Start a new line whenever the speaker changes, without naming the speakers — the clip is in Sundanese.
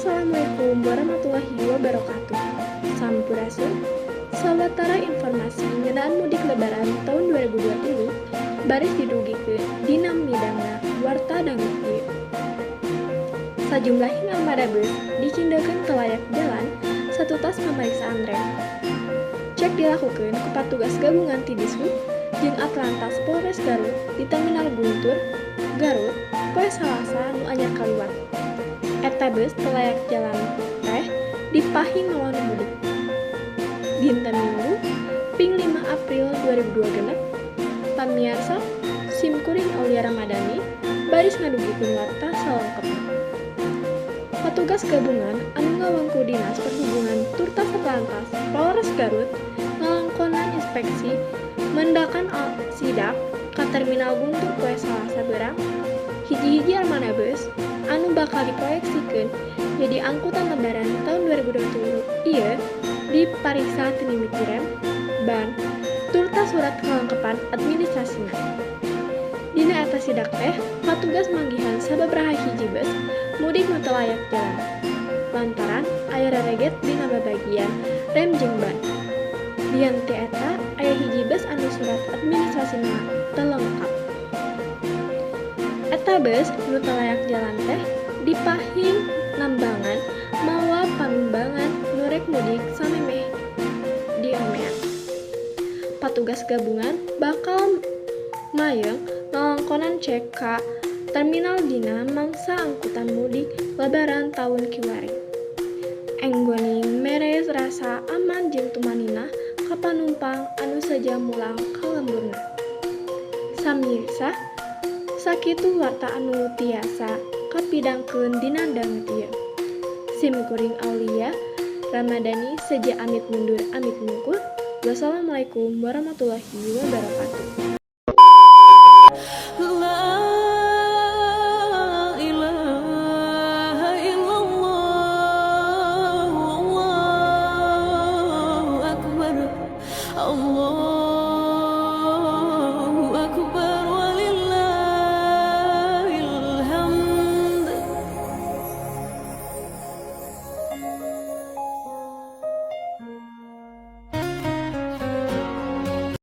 Assalamualaikum warahmatullahi wabarakatuh. Sampurasun. Sawatara informasi ngeunaan mudik lebaran taun 2023 baris didugikeun dina midangna Warta Danget ieu. Sajumlahing armada bus dicindekkeun teu layak jalan satutas pamariksaan rem. Cek dilakukeun ku patugas gabungan ti Dishub jeung Atlantas Polres Garut di Terminal Guntur, Garut, poe Salasa nu anyar kaliwat. Eta bus teu layak jalan teh dipahing mawa nu mudik. Dinten Minggu, ping 5 April 2026, pamiarsa, sim kuring Aulia Ramadhani baris ngadugikeun warta salengkepna. Patugas gabungan anu ngawangku Dinas Perhubungan turta Satlantas Polres Garut ngalangkonan inspeksi mendakan sidak ka Terminal Guntur poe Salasa beurang. Hiji-hiji armada bus anu bakal diproyeksikeun jadi angkutan lebaran taun 2023 ieu dipariksa ti mimiti rem, ban, turta surat kalengkepan administrasina. Dina eta sidak teh, patugas manggihan sababaraha hiji bus mudik nu teu layak jalan lantaran aya rereget dina babagian rem jeung ban. Lian ti eta, aya hiji bus anu surat administrasina teu lengkap. Eta bus nu teu layak jalan teh dipahing nambangan mawa panumbangan nu rek mudik samemeh diomean. Patugas gabungan bakal mayeng ngalangkonan cek ka terminal dina mangsa angkutan mudik lebaran taun kiwari. Enggoning mere rasa aman jeung tumaninah ka panumpang anu seja mulang ka lemburna. Samirsa, sakitu warta anu tiasa kapidangkeun dina danget ieu. Sim kuring Aulia Ramadhani seja amit mundur amit mungkur. Wassalamualaikum warahmatullahi wabarakatuh.